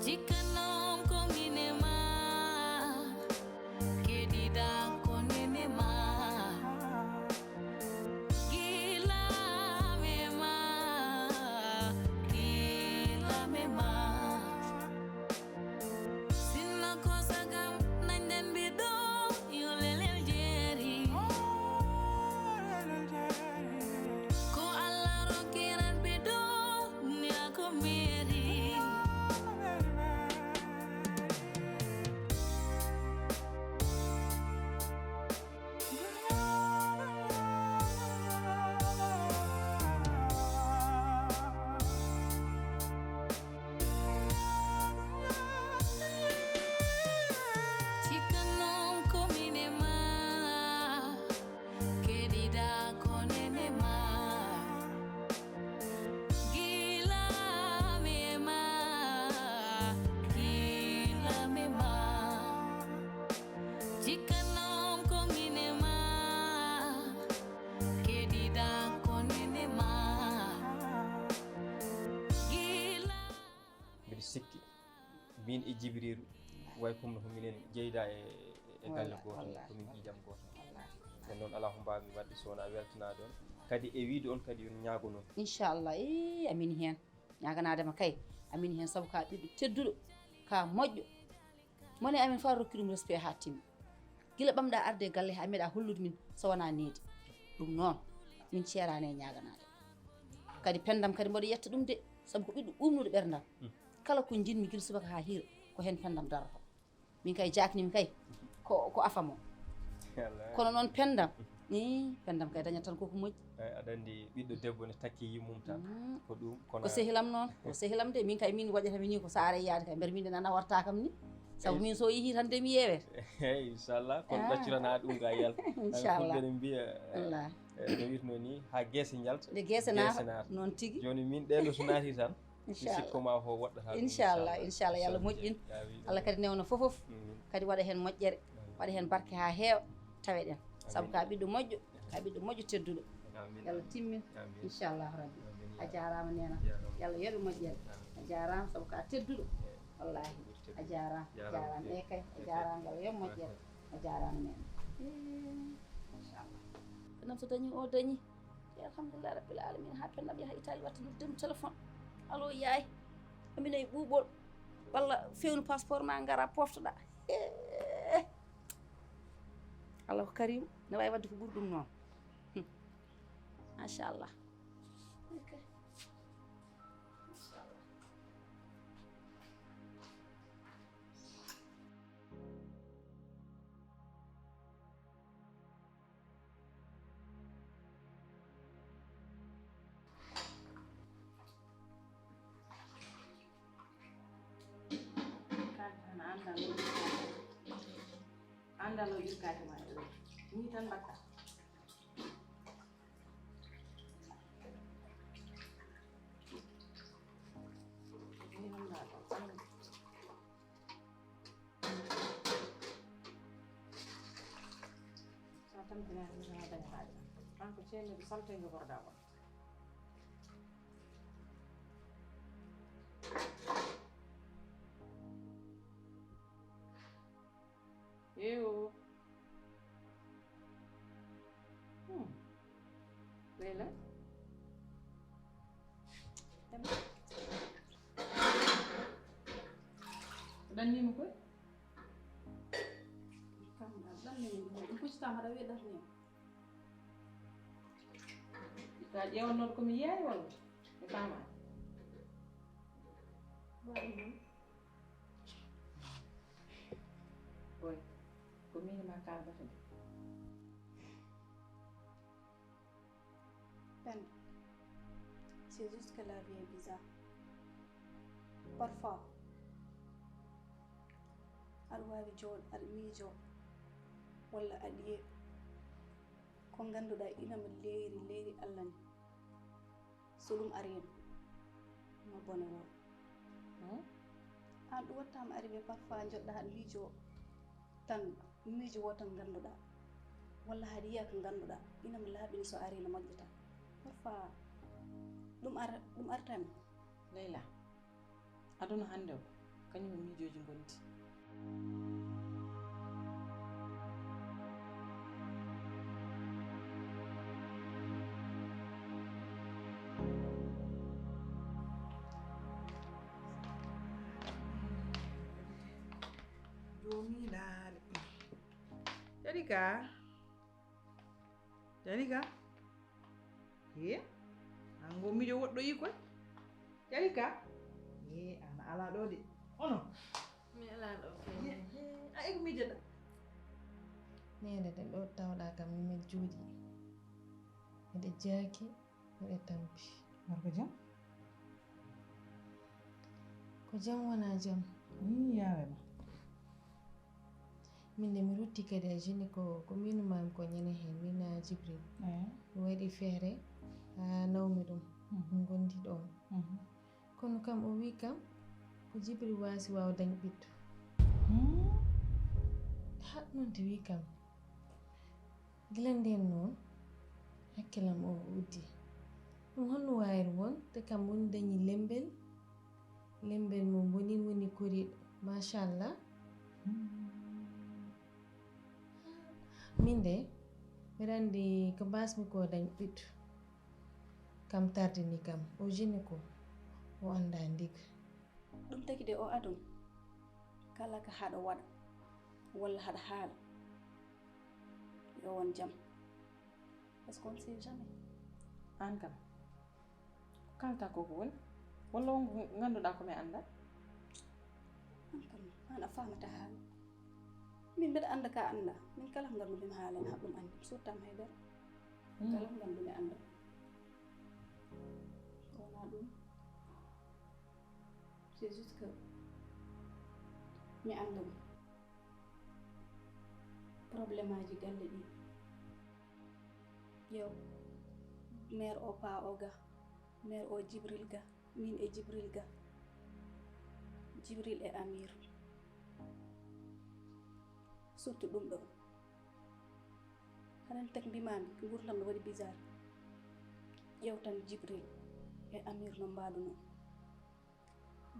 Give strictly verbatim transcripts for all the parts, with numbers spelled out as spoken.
Tikka noon ko min e ma, keɗiɗa ko nene ma. Gila me ma, gila me ma. Sinno ko sagam, nañɗen mbiɗo yo lelel jeeri. Ko Allah rokkiran mbiɗo, ni a ko meeri. Tikka noon ko min e ma, keɗiɗa ko nene ma. Gila me ma, gila me ma. Tikka noon ko min e ma, keɗiɗa ko nene ma. Gila. Mbiɗo sikki min e Jibriiru way comme no ko minen jeyda e e galle gooto, ko min ƴiiƴam gooto. Kono noon alaa ko mbaawmi waɗde so wonaa weltanaade on, kadi e wiyde on kadi yo on ñaago noon. Inchallah. Ii, amin heen. Ñaaganaade ma kay, amin heen, sabu ko a ɓiɗɗo tedduɗo, ko a moƴƴo. Mone amin fof a rokki ɗum respect haa timmi. Gila ɓamɗa arde e galle he, a meeɗa hollude min so wonaa needi. Ɗum noon, min ceeraani e ñaaganaade. Kadi penndam kadi mboɗo yetta ɗum de, sabu ko ɓiɗɗo ɓuuɓnuɗo ɓerndam. Kala ko njiɗmi gila subaka haa hiira, ko heen penndam darata. Min kay jaaknimi kay ko ko afamo. Kono noon pendam, i pendam kay dañat tan koko moƴƴi. Eyi, aɗa anndi ɓiɗɗo debbo ne takki yimmum tan. Ko ɗum kono ko sehilam noon, ko sehilam de. Min kay min waɗata mi ni ko saare yaade kay mbeɗa min nana warta kam ni. Sabu min so yehi tan de mi yeewete. Eyi, inchallah, kono ɗaccirana ɗum ga yalta. Inchallah. Fulɓe ne mbiya, Allah. No witno ni ha geese njalta. Nde geese naata. Noon tigi. Jooni min ɗe no so naati tan. Mi sikko ma ko woɗɗata ɗum. Inchallah, inchallah, yo Allah moƴƴin. Allah kadi newna fofof. Kadi waɗa heen moƴƴere, waɗa heen barke haa heewa, taweɗen. Sabu ka ɓiɗɗo moƴƴo, ka ɓiɗɗo moƴƴo tedduɗo. Yo Allah timmin, inchallahu rabbi. A jaaraama neena, yo Allah yoɓe moƴƴere. A jaaraama sabu ka tedduɗo, wallahi. A jaaraama, jaaraama. Eeyi kay, a jaaraama, yo Allah yoɓ moƴƴere. A jaaraama neena. Inchallah. Ko nam so dañi o dañi. Alhamdulillah rabbil alamin. Ha pendam yaha Italie watta noddude mo téléphone. Allo yaay. Amina e ɓuuɓol. Walla fewnu passeport ma ngara poftoɗa. Allah ko karim. Ne wawi wadde ko ɓuri ɗum noon. Machallah. Ok. Machallah. Kaake tan annda no ƴirkaaki. Annda no ƴirkaaki ma ɗo. Ni tan mbaɗɗa. Ni tan mbaɗɗa. Sa tampinaani tan a dañataa jam. An ko ceerno salto e jogorɗaa on. Ewo. Hmm. Leila. Ɗannima koy. Kam ɗan ɗannima ɗum ɗum kuccitaama haɗa wiya ɗannima. Ka ƴeewannooɗo ko mi yeeyi walla mi faamaani. Waɗi noon. Boy, ko min ma kaalbata de. Penda, c'est juste que la vie est bizarre. Parfois, aɗa waawi jooɗo aɗa miijoo walla aɗa yiya ko ngannduɗaa ina mo leeri leeri Allah ni. So ɗum ariino, no bone woo. Aan ɗum waɗtaa ma arrivé parfois njoɗɗaa aɗa miijoo tan miijo woo tan ngannduɗaa walla haɗa yiya ko ngannduɗaa ina mo laaɓi ni so arii no moƴƴata. Parfois ɗum ara ɗum arta mi. Leyla, aduna hannde o Kañum e miijooji ngondi. Joomiilaale. Jalika. Jalika. He? An go miijo woɗɗoyi koy. Jalika. He, ana ala ɗo de. Ono. Mi ala ɗo. He, he. A ego miijoɗa. Nene de ɗo tawɗa kam ni min juuɗi. Miɗe jaaki, miɗe tampi. War ko jam? Ko jam wona jam. Ni yawe ma. Min de mi rutti kadi a jini ko, ko min mami ko ñande hen, min a Jibril. Eh. Mi waɗi feere ha nawmi ɗum. Mhm. Min gondi ɗon. Mhm. Kono kam o wi kam ko Jibril wasi wawa dañ ɓiɗɗo. Hmm. Ha ɗum te wi kam. Gila nden noon, hakkilam o uddi. Ɗum honno wayri won, te kam woni dañi lembel, lembel mum woni, woni koriɗo, machallah. Hmm. Min de, mbiɗa anndi ko mbasmi ko dañ ɓiɗɗo. Kam tardini kam, o jini ko, o annda ndiga. Ɗum tagi de o adun, kala ka haɗa waɗa, walla haɗa haala, yo won jam. Parce qu'on ne sait jamais. An kam, ko kalta ko ko woni? Walla on ko ngannduɗaa ko mi annda? An kam, an a faamata haala. Min mbeɗa annda ka annda. Min kala ko nganndu mi haalan, haɗum anndi. Mi sottam hay dara. Hmm. Kala ko nganndu mi annda. Ko wona ɗum. C'est juste que mi annda ɗum. Problème aji galle ɗi. Yo, mère o pa o ga, mère o Jibril ga, min e Jibril ga. Jibril e Amir. Surtout ɗum ɗo. Haɗan tek mbimami, ngurdam no waɗi bizarre. Ƴeew tan Jibril e Amir no mbaɗuno.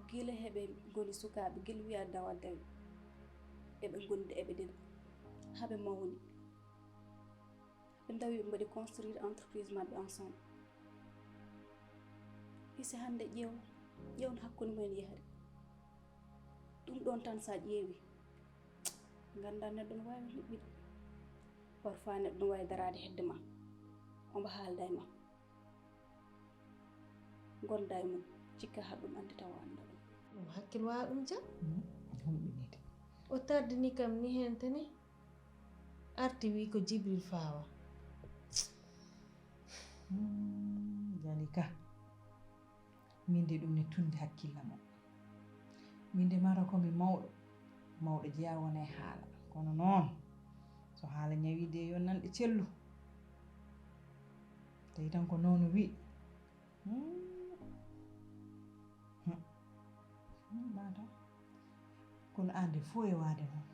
Gila heɓe ngoni sukaaɓe, gila wiya dawa dawi. Eɓe ngondi, eɓe ɗiɗo. Haɓe mawni. Ɓe ndawi ɓe mbaɗi construire entreprise maɓɓe ensemble. Hisi hannde ƴeew, ƴeew no hakkunde mumen yahri. Ɗum ɗon tan sa ƴeewi, ngannda neɗɗo no waawi hiɓɓide. Parfois neɗɗo no waawi daraade hedde ma, omo haalda e ma. Gonda e mum, cikka haɗa ɗum anndi tawa annda ɗum. Ɗum hakkil wawa ɗum jam? Hmm, hulɓinide. O tardini kam ni hen tene. Arti wi ko Jibril fawa. Hmm, Jalika. Min de ɗum ne tundi hakkillam o. Min de maro ko mi mawɗo. Mawɗo jeya wona e haala. Kono noon, so haala ñawi de yo nanɗe cellu. Tawi tan ko noon o wi. Hmm. Hmm. Hmm, mataw. Kono aan de fof e waade noon.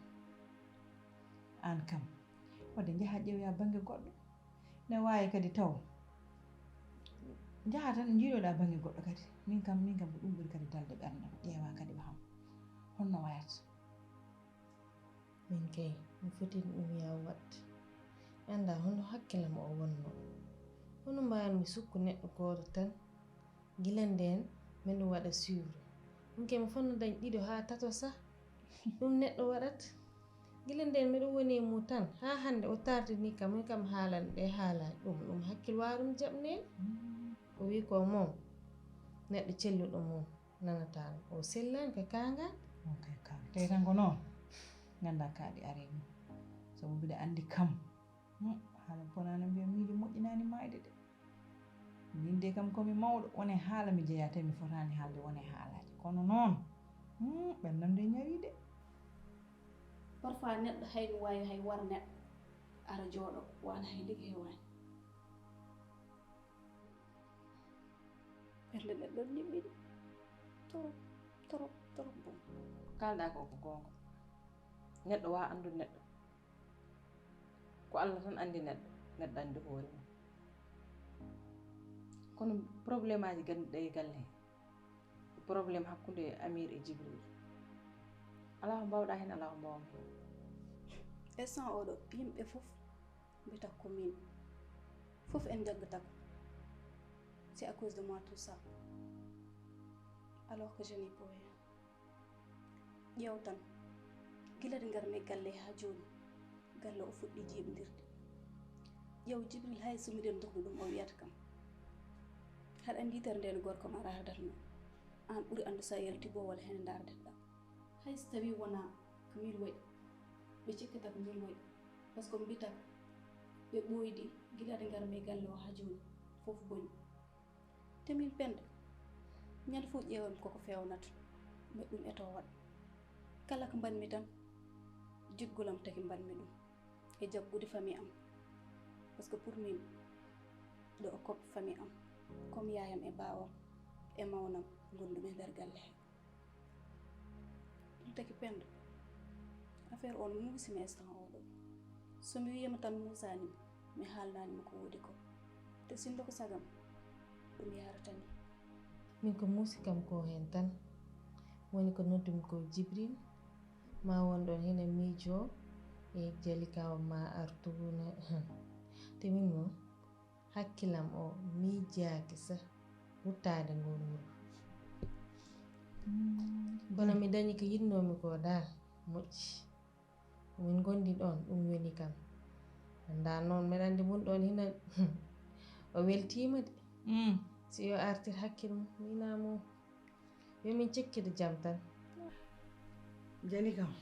Aan kam, wadde njaha ƴeewoya bannge goɗɗo. Ne waawi kadi taw. Njaha tan njiidoɗa bannge goɗɗo kadi. Min kam, min kam ko ɗum ɓuri kadi dalde ɓernde. Ƴeewa kadi ɓaham. Honno wayata? Min kay, mi foti ɗum yaw waɗde. Mi annda hono hakkillam o wonno. Hono mbaawmi sukku neɗɗo gooto tan? Gila ndeen, miɗo waɗa suivre. Ɗum kay mi fotno dañ ɗiɗo haa tato sah. Ɗum neɗɗo waɗat. Gila ndeen miɗo woni e mum tan, haa hannde o tardini kam, min kam haalan ɗe haalaaji. Ɗum, ɗum hakkil waarum jaɓneen. O wi ko mum, neɗɗo celluɗo mum, nanataa ɗum. O sellaani ko kaangaan. On kay kaan. Tawi tan ko noon, nganndaa kaaɗi arii mum. Sabu mbiɗa anndi kam. Hmm, haala bonaani mbiya miijo moƴƴinaani maayde de. Min de kam ko mi mawɗo, wone haala mi jeyaa, tawi mi fotaani haalde wone haalaaji. Kono noon, hmm, ɓernam de ñawi de. Parfois neɗɗo hay no waawi hay war neɗɗo, ara jooɗo, waala hay ndeke heewaani. Ɓernde neɗɗo niɓɓiɗi. Torop, torop, torop bon. Ko kaalɗaa ko, ko goonga. Neɗɗo waawa anndude neɗɗo. Ko Allah tan anndi neɗɗo, neɗɗo anndi hoore mum. Kono problème aji ganduɗi e galle he, ko problème hakkunde Amir e Jibril. Alaa ko mbaawɗaa heen, alaa ko mbaawmi heen. Instant oɗo, yimɓe fof mbiyata ko min. Fof en njaggata ko. C'est à cause de moi tout ça. Alors que je n'y peux rien. Ƴeew tan, gila nde ngarmi e galle haa jooni, galle o fuɗɗi jiiɓndirde. Ƴeew Jibril, hay so miɗen ndohdu ɗum, o wiyata kam, haɗa anndi yitere nde no gorko ma raardatnoo? Aan ɓuri anndu so a yalti boo walla heen ndaardeɗaa. Hay so tawii wonaa ko miin waɗi, ɓe cikkata ko miin waɗi. Par ce que ɓe mbiyata ɓe ɓooydi gila nde ngarmi e galle o haa jooni, fof boni. Te miin Penda, ñande fof ƴeewam koko feewnata, mbeɗa ɗum etoo waɗa. Kala ko mbaɗmi tan, jiggol am tagi mbaɗmi ɗum, e jaggude famille am. Par ce que pour miin, ɗo o ko famille am, comme yaayam e baawam e mawnam ngonduɓe e nder galle he. Ɗum tagi Penda, affaire on muusi mi instant oɗo. So mi wiyiima tan muusaani mi, mi haalnaani mo ko woodi ko. Te sinno ko sagam, ɗum yaratani. Min ko muusi kam ko heen tan. Woni ko noddumi ko Jibril, ma won ɗon hina miijo e Jalika o ma artuuna. Te min mo, hakkilam o miijaaki sah ruttaade ngol wuro. Kono mi dañi ko yiɗnoomi ko dal, moƴƴi. Min ngondi ɗon, ɗum weli kam. Anndaa noon, mbeɗa anndi mun ɗon hina o weltiima de. Mm. Si yo artir hakkil mum, mi inaa mum. Yo min cekkide jam tan. Jali kam,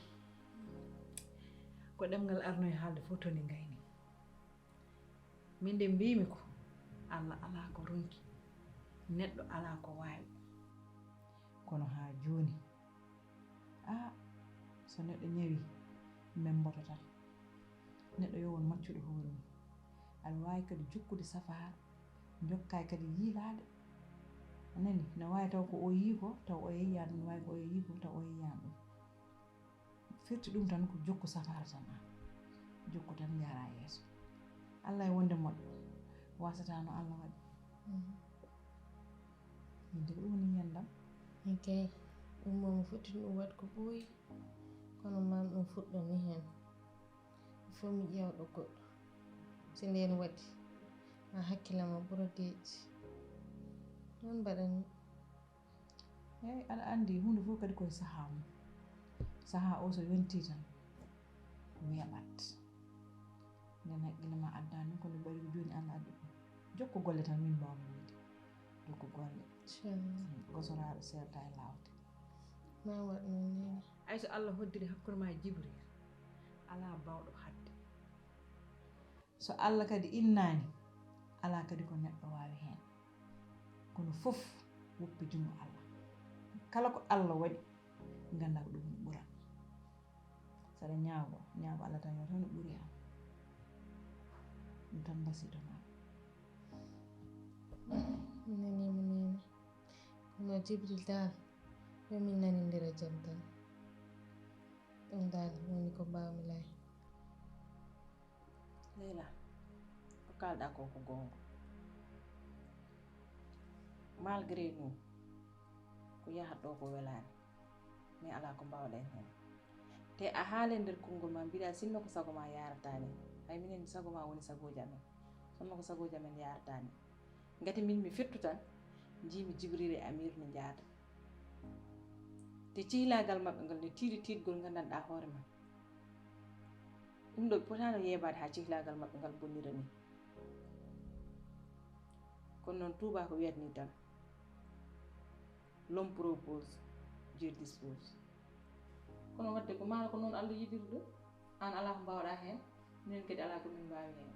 ko ɗemngal arnoy haalde fof toni ngayni. Min de mbiymi ko, Allah alaa ko ronki, neɗɗo alaa ko waawi. Kono haa jooni, aa, so neɗɗo ñawi, men mboto tan. Neɗɗo yo won maccuɗo hoore mum. Aɗa waawi kadi jokkude safaara, njokkaay kadi yiilaade. A nani, ne waawi taw ko o yii ko, taw o yeeyaani ɗum, ne waawi ko o yii ko, taw o yeeyaani ɗum. Firti ɗum tan ko jokku safaara tan aan. Jokku tan njaaraa yeeso. Allah e wonde moƴƴo, waasata no Allah waɗi. Mhm. Min de ko ɗum woni yiyandam. Eey kay, ɗum moom mi fotti ɗum waɗ ko ɓooyi, kono maa ɗum fuɗɗo mi heen. Il faut mi ƴeewɗo goɗɗo. Si ndeen waɗi, ma hakkillam o ɓura deeƴi. Noon mbaɗan mi. Eey, aɗa anndi huunde fof kadi ko e sahaa mum. Sahaa o so yontii tan, weeɓat. Nden hakkille ma addaani ɗum, kono mbaɗi ko jooni Allah addi ɗum. Jokku golle tan, min mbaawmi wiyde. Jokku golle. Inchallah. Gosoraaɗo seerta e laawde. Ma waɗ noon neene. Hay so Allah hoddiri hakkunde ma e Jibril, alaa baawɗo haɗde. So Allah kadi innaani, alaa kadi ko neɗɗo waawi heen. Kono fof woppi junngo Allah. Kala ko Allah waɗi, nganndaa ko ɗum woni ɓural. Saɗa ñaago, ñaago Allah tan yo taw no ɓuri am. Ɗum tan mbasiyto ma. Mi nanii mo neene. Kono Jibril daal, yo min nanindira jam tan. Ɗum daal woni ko mbaawmi lay. Leyla, ko kaalɗaa ko ko goonga. Malgré nous, ko yahat ɗo ko welaani, mais alaa ko mbaawɗen heen. Te a haale nder konngol ma, mbiɗa sinno ko sago ma yaarataani. Hay minen sago ma woni sagooji amen. Sinno ko sagooji amen yaarataani. Ngati min mi fettu tan, njiimi Jibril e Amir no njaada. Te cihlaagal maɓɓe ngal ne tiiɗi tiiɗgol nganndanɗaa hoore ma. Ɗum ɗo potaano yeebaade haa cihlaagal maɓɓe ngal bonnira ni. Kono noon tuubaa ko wiyat ni tan, l'homme propose, Dieu dispose. Kono waɗde ko maaro ko noon Allah yiɗiri ɗum, aan alaa ko mbaawɗaa heen, minen kadi alaa ko min mbaawi heen.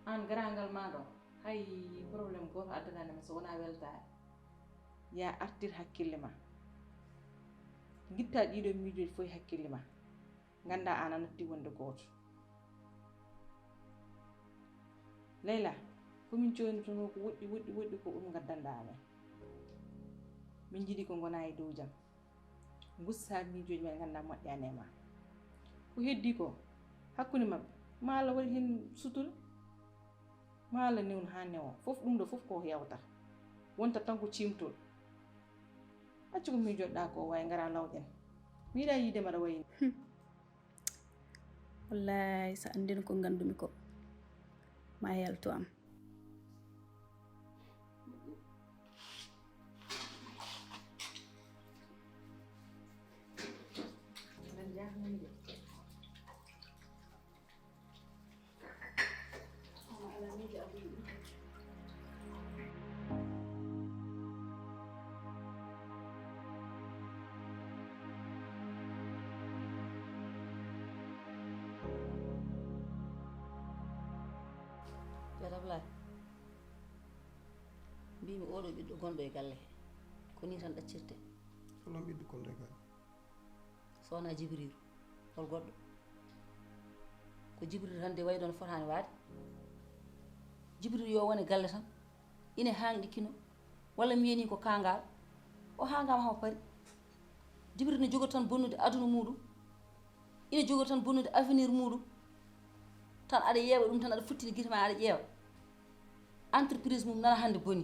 Aan garaangal ma ɗo, hay problème gooto addanaani ma so wonaa weltaare. Yaa artir hakkille ma. Ngittaa ɗiɗo miijooji fof e hakkille ma. Nganndaa aan a natti wonde gooto. Leyla, ko min coynotoo ko woɗɗi, woɗɗi, woɗɗi ko ɗum ngaddanɗaa amen. Min njiɗi ko ngonaa e dow jam. Ngussaa miijooji men nganndaa moƴƴaani e ma. Ko heddii ko, hakkunde maɓɓe, ma Allah waɗi heen sutura, ma Allah newnu haa newoo. Fof ɗum ɗo fof ko yawta. Wonta tan ko ciimtol. Accu ko miijoɗaa ko, waay ngaraa lawƴen. Mi yiɗaa yiide ma aɗa wayi nii. Wallaay, so anndino ko nganndumi ko, ma yaltu am. Ceerno Ablaay, mbiimi oɗo ɓiɗɗo gonɗo e galle he, ko nii tan ɗaccirte? Holon ɓiɗɗo gonɗo e galle? So wonaa Jibriiru, hol goɗɗo? Ko Jibriiru hannde wayi ɗoon fotaani waade. Jibriiru yo wone galle tan, ine haangɗi kino, walla mi wiyanii ko kaangaal, o haangaama haa pari. Jibriiru ne jogori tan bonnude aduna muuɗum, ine jogori tan bonnude avenir muuɗum, tan aɗa yeeɓa ɗum tan, aɗa futtini gite ma aɗa ƴeewa. Entreprise mum nana hannde boni.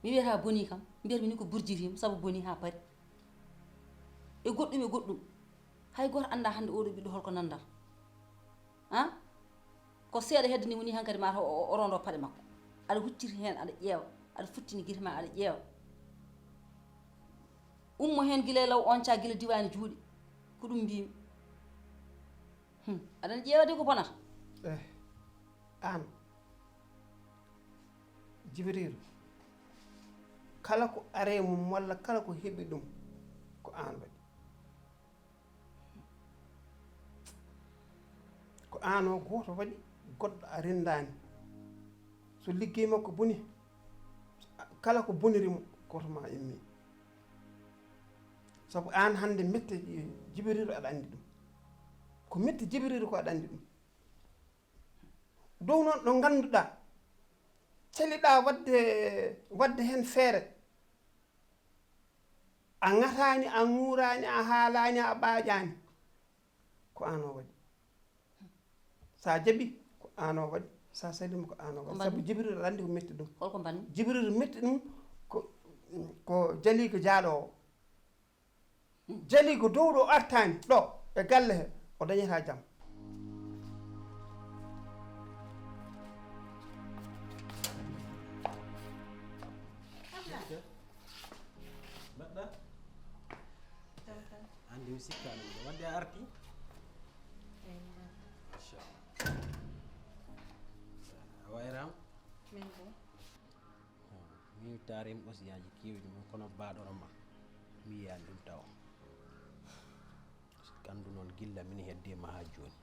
Mi wiyata boni kam, mbiyatmi ni ko burjitiima sabu boni haa pari. E goɗɗum e goɗɗum. Hay gooto anndaa hannde oɗo ɓiɗɗo holko nanndata. An? Ko seeɗa hedde ni woni hankadi mataw o rondo paɗe makko. Aɗa hucciti heen aɗa ƴeewa, aɗa futtini gite ma aɗa ƴeewa. Ummo heen gila e law on caa gila diwaani juuɗe. Ko ɗum mbiymi. Hum, aɗa ƴeewa de ko bonata. Eh, an Jibriiru, kala ko are mum walla kala ko heɓi ɗum ko an waɗi. Ko an o gooto waɗi, goɗɗo a renndaani. So liggey makko boni, kala ko boniri mo, gooto ma immi. Sabu an hannde mette Jibriiru aɗa anndi ɗum. Ko mette Jibriiru ko aɗa anndi ɗum. Dow noon ɗo ngannduɗaa caliɗaa waɗde waɗde heen feere, a ŋataani, a ŋuuraani, a haalaani, a ɓaaƴaani, ko aan o waɗi. So a jaɓii, ko aan o waɗi. So a saliima, ko aan o waɗi. Sabu Jibril aɗa anndi ko metti ɗum. Holko mbaɗmi? Jibril metti ɗum ko ko jaliiko jaaɗo o. Jaliiko dowɗo o artaani ɗo e galle he, o dañataa jam. Mbaɗɗa? Anndi mi sikkaano ɗum. Wadde a arti? Machallah. A wayraama? Min ko. Mi tarim osiyaaji keewɗi mum kono baaɗoro ma mi yiyaani ɗum tawa. Kanndu noon gilla min heddii ma haa jooni.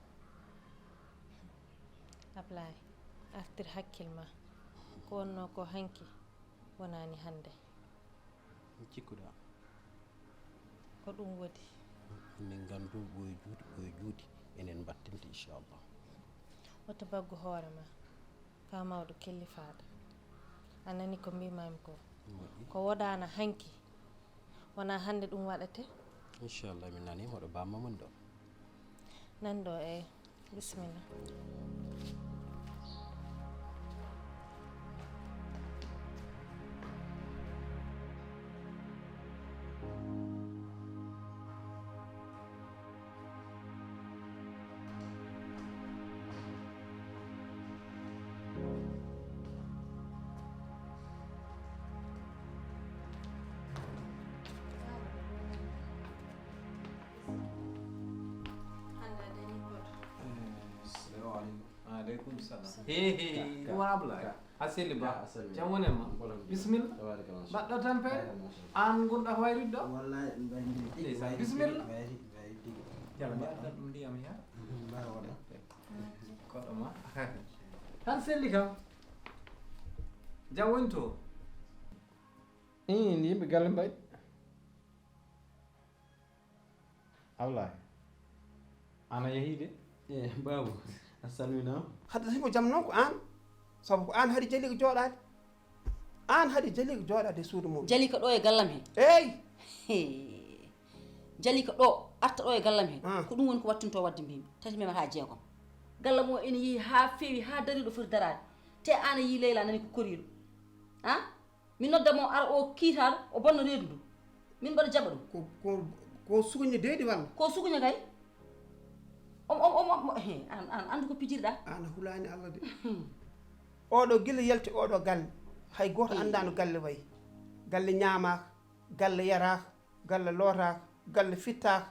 Ablaay, artir hakkil ma. Ko wonnoo ko hanki wonaani hannde. Cikkuɗaa? Ko ɗum wodi. Min nganndu ɓooy juuti ɓooy juuti enen mbattinte inchallah. Woto baggu hoore ma. Ka mawɗo kellifaaɗo. A nani ko mbimami ko. Ko woɗaana hanki. Wona hannde ɗum waɗate. Inchallah mi nani hoɗo bamma mon ɗo. Nan ɗo e bisimilla. Aleykum salam. He he. Ɗum wona Ablaye. A selli ba. Jam wone ma. Bismillah. Mbaɗɗo tampere. An gonɗa ko wayrude ɗo. Ndeysaan. Bismillah. Jam mbaɗɗa ɗum ndiyam ya. Koɗo ma. Tan selli kam. Jam woni to. Ii, ndi yimɓe galle mbaɗi. Ablaye, ana yahii de. E baabu, a salminaama. Hadda himo jam noon ko aan, sabu ko aan haɗi jaliiko jooɗaade. Aan haɗi jaliiko jooɗaade e suudu mum. Jaliiko ɗo e gallam he. Eey. Jaliiko ɗo, arta ɗo e gallam he. Ko ɗum woni ko wattintoo waɗde mbimi. Tati mema haa jeegom. Gallam o ene yehi haa feewi, haa darii ɗo foti daraade. Te aan a yii Leyla nani ko koriiɗo. A? Mi nodda mo ara o kiitaaɗo o bonno reedu ndu. Min mbaɗa jaɓa ɗum. Ko ko Ko sukuñe deedi walla? Ko sukuñe kay. Om, om, om, om, he, an, an, anndu ko pijirɗa. An a hulaani Allah de. Oɗo gila yalti oɗo galle. Hay gooto anndaano galle wayi. Galle ñaamaaka, galle yaraaka, galle lootaaka, galle fittaaka.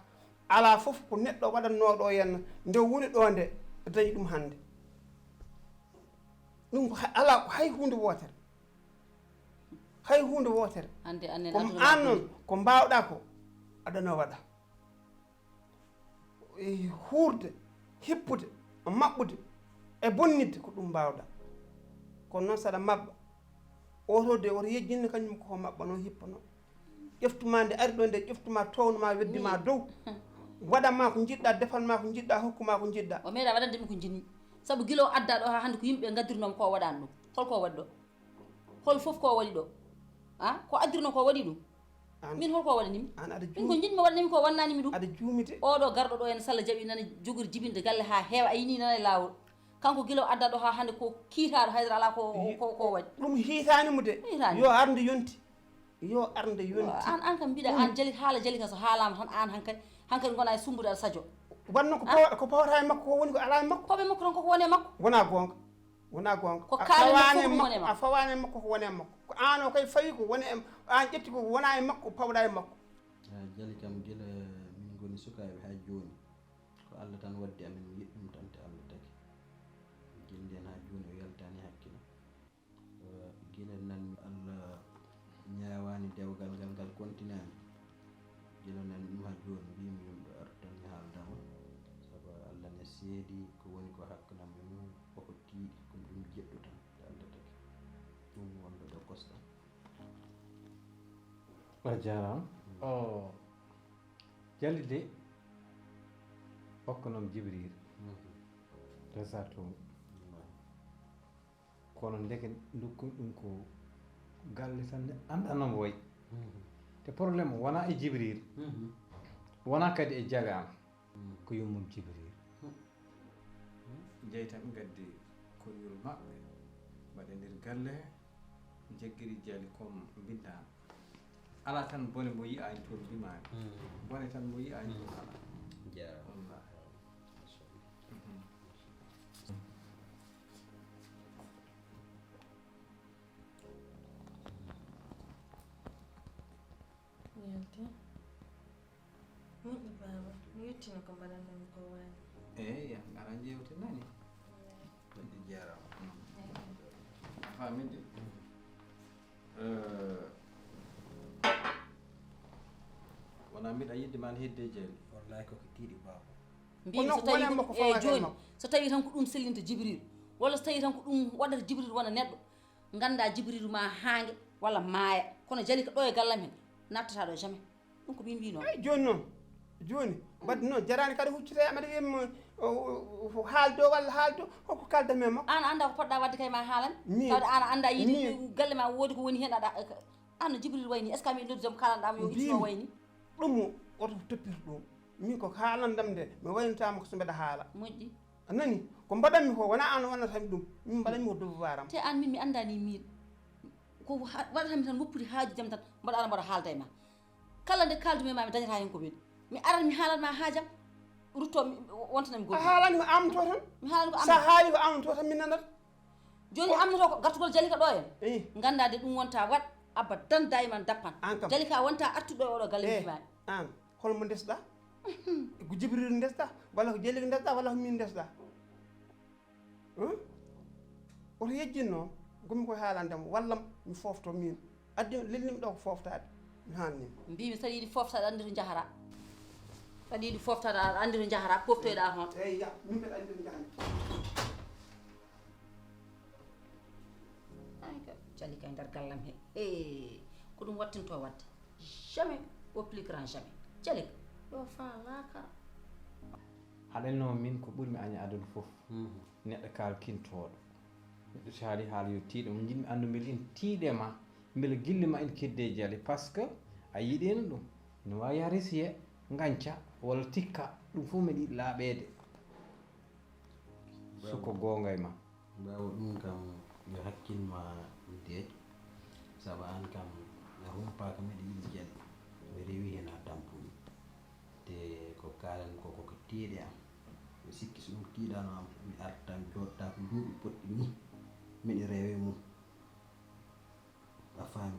Alaa fof ko neɗɗo waɗannoo ɗo henna, nde woni ɗo nde, dañi ɗum hannde. Ɗum ko hay, alaa ko hay huunde wootere. Hay huunde wootere. Hannde annen Ko aduna an waɗi noon, ko mbaawɗaa ko, aɗa no waɗa. E huurde, hippude, maɓɓude, e bonnitde, ko ɗum mbaawɗaa. Kono noon, saɗa maɓɓa, oto de, oto yejjinne kañum ko maɓɓa noon, hippa noon. Ƴeftu ma nde ari ɗo nde, ƴeftu ma, townu ma, weddi ma dow. Waɗan ma ko njiɗɗa, defan ma ko njiɗɗa, hokku ma ko njiɗɗa. O meeɗa waɗande mi ko njiɗmi. Sabu gila o adda ɗo haa hannde ko yimɓe ngaddirnoo mi ko o waɗaani ɗum. Hol ko o waɗi ɗo? Hol fof ko o waɗi ɗo? Ah, ko addirnoo ko o waɗi ɗum? An, Min hol ko o waɗani mi? An aɗa Min ko juum-, njiɗmi waɗani mi ko o waɗanaani mi ɗum. Aɗa juumite. Oɗo garɗo ɗo en salla jaɓi nana jogori jibinde galle haa heewa, a yini nana e laawol. Kanko gila o adda ɗo haa hannde ko kiitaaɗo haydara alaa ko, Yi-, ko, ko o waɗi. Ɗum hiitaani mo de. Hiitaani. Yo arde yonti. Yo arde yonti. An, an kam mbiɗa an jali, haala jali ka so haalaama tan an hankadi, hankadi ngona e sumbude aɗa sajo. Wanno ko Ah? pawa-, ko pawata e makko ko woni ko alaa e makko. Pawe makko tan koko woni e makko. Wona goonga. Wona goonga. Ko A kaalen ɗo fawaani fof e ɗum woni e makko. A makko. Fawaani e makko ko woni e makko. Ko an o kay fawi ko woni e, an ƴetti ko wona e makko, pawɗa e makko. Ah, jali kam gila min ngoni sukaaɓe haa jooni. Ko Allah tan waddi amin, mi yiɗi ɗum tan te Allah tagi. Gila nden haa jooni o yaltaani hakkilo. Eh, gila nan mi Allah ñaawaani dewgal ngal, ngal kontinaani. Gila nan ɗum haa jooni mbiymi yimɓe artan mi haaldama. Sabu Allah ne seedi ko woni ko hakkunam e mum, koko tiiɗi, ko ɗum jeɗɗo tan, te Allah tagi. Ɗum wonɗo ɗo kosɗam. A jaaraama. O Jali de, okkanoo mi Jibril. Mhm. Resa toon. Mhm. Kono ndeke ndokkumi ɗum ko galle tan, nde anndanoo mo wayi. Mhm. Te problème o wonaa e Jibril. Mhm. Wonaa kadi e Jali am. Mhm. Ko yummum Jibril. Jeytam gaddi koyol maɓɓe, mbaɗe nder galle he, njeggiri Jali comme mbindaano. Alaa tan bone mo yi'aani toon, mbimaani. Mm. Bone tan mo yi'aani toon, alaa. Jaaraama. Wallaahi. Machallah. Mhm. Yalti. Moƴƴi, baaba. Mi yettiima ko mbaɗannomi ko waani. Eey, ya, ngara njeewte nani. Eey. Moƴƴi, jaaraama. Mm. Eey. A faamii de? Mm. Eh, wonaa mbiɗa yiɗde maa hedde Jali. Wallaahi ko ko tiiɗi, baaba. Mbimi so tawi ko ɗum, eey, jooni, so tawi tan ko ɗum sellinta Jibril, walla so tawi tan ko ɗum waɗata Jibril wona neɗɗo, nganndaa Jibril ma haange walla maaya. Kono Jali ko ɗo e gallam he, nattata ɗo jamais. Ɗum ko min mbii noon. Eey, jooni noon. Jooni. Mbaɗde noon, jaraani kadi huccita e am, aɗa wiya mi, o, o, o, haal dow walla haal dow, hokko kaalda mi e makko. Aan a anndaa ko poɗɗaa waɗde kay ma haalan. Miin. Tawde aan a anndaa yiide miin. Galle ma woodi ko woni heen, aɗa, aan no Jibril wayni, est-ce que a mi noddi jom kaalanɗaa mo yo ittu no wayni? Ɗum oto toppito ɗum. Min ko haalandam nde, mi waynataama ko so mbeɗa haala. Moƴƴi. A nani? Ko mbaɗanmi ko, wonaa aan wonata mi ɗum. Min mbaɗanmi ko devoir am. Te aan min mi anndaani miin. Ko ha-, waɗata mi tan woppude haaju jam tan, mboɗo ara mboɗo haalda e ma. Kala nde kaaldumi e ma, mi dañata heen ko weli. Mi arat mi haalat ma haajam, rutto mi, wontanam mi goɗɗum. A haalani ko am to tan? Mi haalani ko am. Sa haali ko am to tan, mi nanat. Jooni ko amnoto ko gartugol Jalika ɗo en. Eh. Nganndaa de ɗum wonta waɗ, abadan dayman dappan. Aan kam. Jalika wonta artuɗo e oɗo galle. Eh, mi fimaani. Aan, holmo ndesɗa? Ko Jibril ndesɗa? Walla ko Jalika ndesɗa? Walla ko min ndesɗa? Hum? Woto yejjin noon, ngonmi koye haalande mo, wallam mi foofto miin. Addi lelnimi ɗo ko fooftaade, mi haalnima. Mbimi saɗa yiɗi fooftaade, anndi to njahara. Saɗa yiɗi fooftaade, aɗa anndi to njahara, poftoyɗa toon. Eey, ya, min mbeɗa anndi to njahmi. Ay, ka, Jalika e nder gallam he. Ee, ko ɗum wattinto waɗde. Jamais, au plus grand jamais. Jalika, yo faalaaka. Haɗanno min ko ɓurmi aña aduna fof. Mhm. Neɗɗo kaalkintooɗo. Neɗɗo so haali haala yo tiiɗo. Mo njiɗmi anndu mbele ina tiiɗe ma, mbele gille ma ina kedde e Jali, par ce que a yiɗino ɗum. Ina waawi yaha resiye, nganca, walla tikka. Ɗum fof mbeɗa yiɗi laaɓeede. So ko goonga e ma. Ɓaawo ɗum kam, yo hakkil ma deeƴ, sabu aan kam a humpaaka mbeɗa yiɗi Jali. Mi rewi heen haa tampuɗi. E ko kalan ko koko tiiɗe am. Mi sikki so ɗum tiiɗano am, mi arta, mi jooɗta ko duuɓi poɗɗi ni. Miɗo rewe mum. A faami?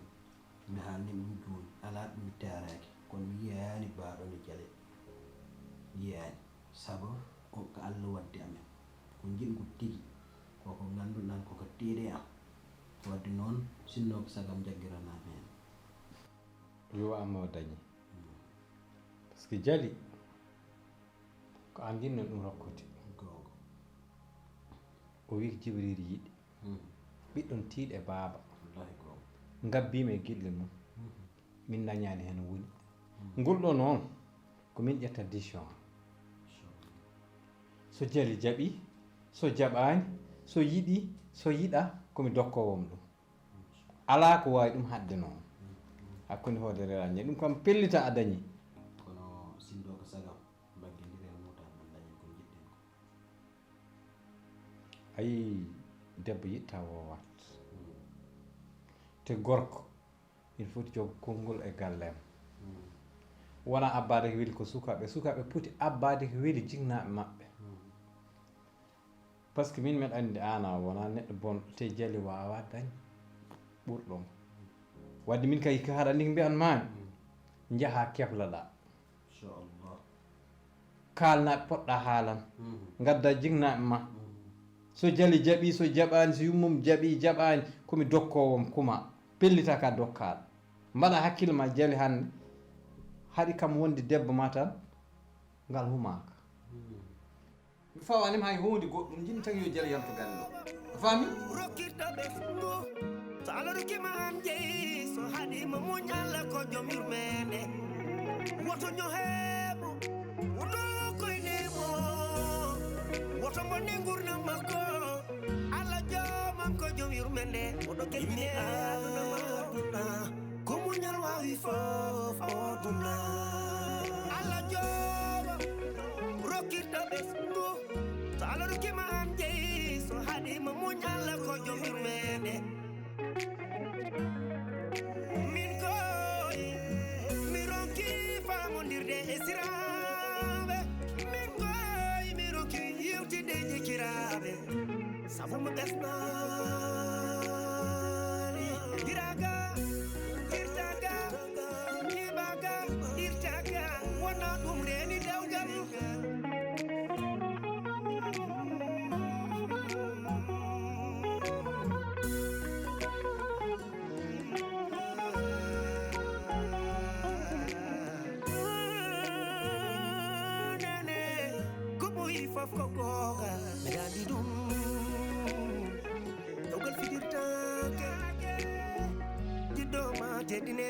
Mi haalni ɗum jooni. Alaa ɗum mi taaraaki. Kono mi yiyaani baaɗo ne jale. Mi yiyaani. Sabu on ko Allah waddi amen. Ko njiɗngu tigi. Koko ngannduɗan koko tiiɗe am. Wadde noon, sinno ko sagam jaggiranaa mi heen. Yo amma o dañi. Parce que jali ko an jinno ɗum rokkude. O wi jibril yiɗi ɓiɗɗon tiiɗe baaba. Ngabbima e gille mum. Min dañani hen woni. Ngol ɗo noon ko min ƴetta décision. So jali jaɓi, so jaɓani, so yiɗi, so yiɗa, komi dokkowom ɗum. Alaa ko waawi ɗum haɗde noon. Hakkunde hoodere e rañde ɗum kam pellita a dañi. Kono sinndo ko sagam mbaggindire e muutal mon dañen ko njiɗɗen ko. Ayi, debbo yiɗta woowaat. Te gorko ina foti jogo konngol e gallem. Wona abbaade ko weli ko sukaaɓe. Sukaaɓe poti abbaade ko weli jinnaaɓe maɓɓe. Parce que min mbeɗa anndi aan a wona neɗɗo bonɗo te jali wawa dañ ɓurɗo mo. Wadde min kay ko haɗa anndi ko mbiyan mami njaha kefloɗa kalna ɓe poɗɗa haalan gadda jignaɓe ma. So jali jaɓi so jaɓani so yummum jaɓi jaɓani komi dokkowom kuma pellita ka dokkaɗo mbaɗa hakkille ma jali hannde haɗi kam wonde debbo ma tan ngal humaka. Mi fawaanima hay huunde goɗɗum, njiɗmi tan yo jal yanto galle o. A faami? Rokkirta ɓe mo. So Allah rokkima an jeyi, so haɗima muñ Allah ko joom yurmeende. Woto ñoheemo, woto koynemo, woto bonne ngurnam makko. Allah joomam ko joom yurmeende, woto keɓine aduna makko. Ko muñal wawi fof o duna. Allah jooma rokkirta ɓesngu. So Allah rokkima an jeyi so haɗima muñ Allah ko joom yurmende. Min koy mi ronki famondirde e siraɓe. Min koy mi ronki yewtide jikiraɓe. Sabu mo ɓesnaali diraga irtaga jibaga irtaga wona ɗum reeni dewgal. Nene ko ɓoyi fof ko googa mi daɗi ɗum. Dewgal fijirtaake jiɗɗo ma teddine.